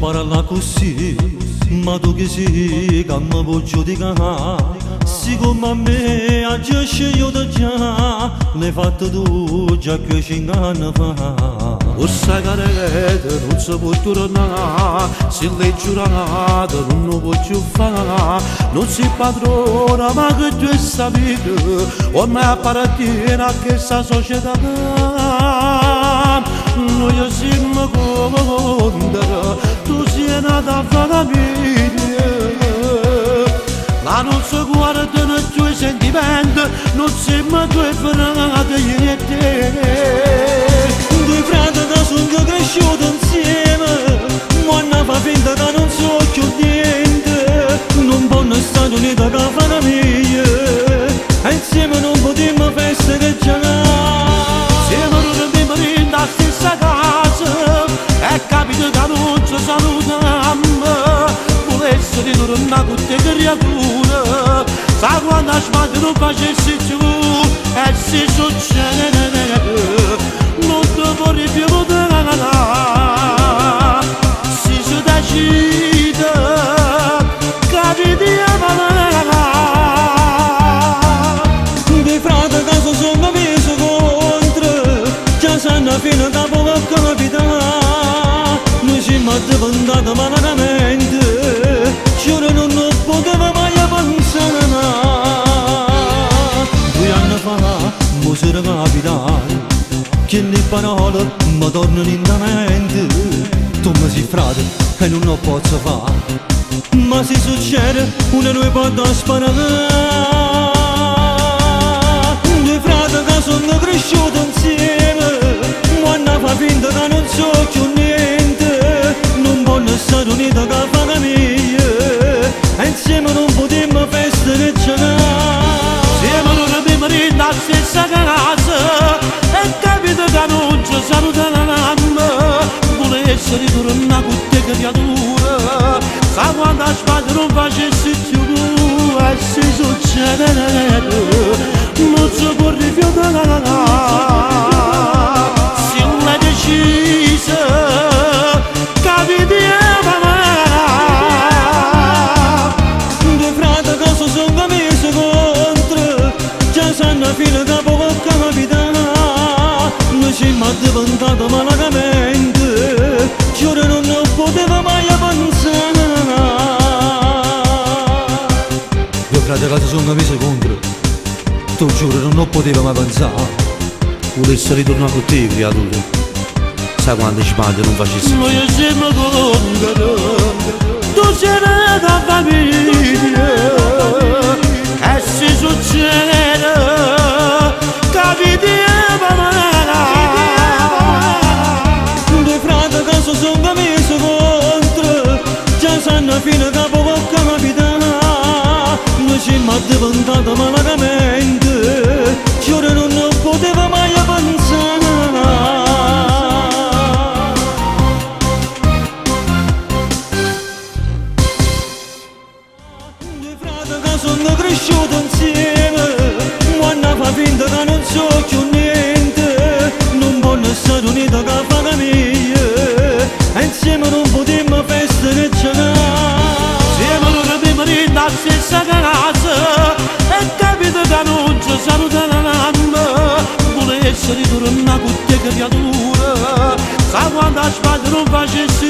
parla così, ma tu chi sei che mi puoi giudicare? Siccome a me ha già scelto già, l'hai fatto tu già che 5 anni fa. 'O ssaje che aret nun se può turnà. Si l'hai giurato nun 'o può cchiù fa. Nun si padrona, ma che tu hai saputo, ormai appartiene a chesta società. Noi siamo contro, tu sei nata famiglia, ma non si guardano i tuoi sentimenti, non siamo due frati io e te. Due frati che sono cresciuti insieme, ma fa finta che non so più niente. Non possono stare uniti che famiglia, e insieme non potremmo festeggiare. Siamo dormimmo nella stessa casa e capito che non ci salutiamo. Volessi ritornare con te creatura, sa quando sbaglio non facessi più. E se succede non ti vorrei più vedere. Si si decide capiti a malare. Due frati che si sono messi contro, già sanno fino a poco capità. Noi siamo diventati malamente, giuro non poteva mai pensare. 2 anni fa mi sono capitato che le parole mi tornano in mente. Tu mi sei frate e non lo posso fare, ma se succede una noi può sparare. Due frati che sono cresciuti insieme, ma fa finta che non so più niente. Non possono stare uniti che famiglia, e insieme non potremmo festeggiare. Siamo dormimmo nella stessa casa e capito che non ci salutiamo. Volessi ritornare con te creatura, sa quando sbaglio non facessi più. E se succede non si può rifiutare. Se l'hai deciso capiti a Due frati che si sono messi contro, già sanno fino a poco capità. Noi siamo diventati malamente, giuro non poteva mai pensare. Due frati che si sono messi contro, tu giuro non poteva mai pensare. Volessi ritornare con te creatura, sa quando sbaglio non facessi più. Noi siamo contro, tu sei nata famiglia, e se succede capiti a malare. Due frati che si sono messi contro, già sanno fino a poco capità. Noi siamo diventati malamente, giuro non poteva mai pensare. Due frati che sono cresciuti insieme, ma fa finta che non so più niente. Non possono stare uniti che famiglia, e insieme non potremmo festeggiare. Siamo dormimmo nella stessa casa e capito che non ci salutiamo. Volessi ritornare con te creatura, sa quando sbaglio non facessi